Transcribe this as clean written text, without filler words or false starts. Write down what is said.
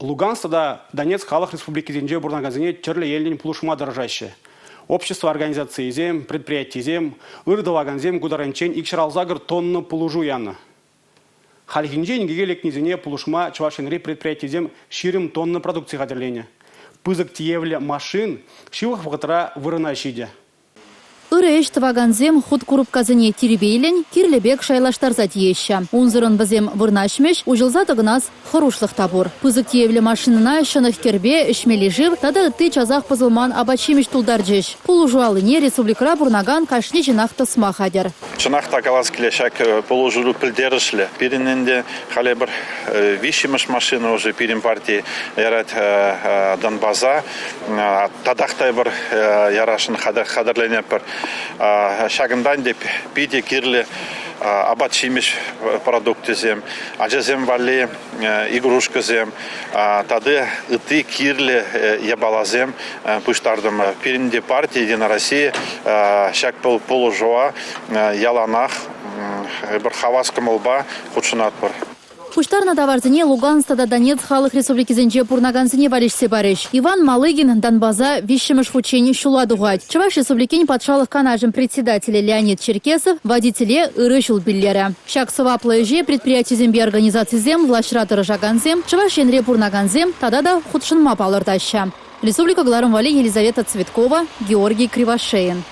Луганск тата Донецк халӑх республикисенче пурӑнакансене тӗрлӗ енлӗн пулӑшма тӑрӑшаҫҫӗ. Общество организацийӗсем, предприятисем, ыр тӑвакансем ку таранччен 268 тонна пулӑшу янӑ. Хальхинче инкеке лекнисене пулӑшма Чӑваш Енри предприятисем 20 тонна продукци хатӗрленӗ. Пысӑк тиевлӗ машин ҫывӑх вӑхӑтра вырӑна ҫитӗ. Ырӑ ӗҫ тӑвакансем хут курупкасене тирпейлӗн, кирлӗ пек шайлаштарса тиеҫҫӗ. Унсӑрӑн вӗсем вырнаҫмӗҫ, уҫӑлса тӑкӑнас хӑрушлӑх та пур. Пысӑк тиевлӗ машинӑна ҫӑнӑх-кӗрпе, ӗҫмелли шыв тата ытти часах пӑсӑлман апат-ҫимӗҫ тултарчӗҫ. Пулӑшу аллине республикӑра пурӑнакан кашни ҫынах тӑсма хатӗр. Чӑнах та калас килет, ҫак пулӑшу пӗлтерӗшлӗ. Пирӗн ӗнтӗ халӗ пӗр виҫҫӗмӗш машина уже пирӗн парти ярать Донбаса. Татах та эпир ярасшӑн хатӗрленетпӗр. Ҫакӑнтан ӗнтӗ питӗ кирлӗ апат-ҫимӗҫ продукчӗсем, ачасем валли игрушкӑсем тата ытти кирлӗ япаласем пуҫтартӑмӑр. Пирӗн те парти «Единая Россия» ҫак пулӑшӑва яланах эпир хавас кӑмӑлпа хутшӑнатпӑр. Пуҫтарнӑ таварсене Луганск тата Донецк халӑх республикисенче пурӑнакансене валеҫсе парӗҫ. Иван Малыгин Донбаса виҫҫӗмӗш хутчен ҫула тухать. Чӑваш Республикин Патшалӑх Канашӗн председателӗ Леонид Черкесов водителе ырӑ ҫул пиллерӗ. Ҫак сӑваплӑ ӗҫе предприятисемпе организацисем, влаҫра тӑрӑшакансем, Чӑваш Енре пурӑнакансем тата та хутшӑнма палӑртаҫҫӗ. Республика кӑларӑм валли Елизавета Цветкова, Георгий Кривошеин.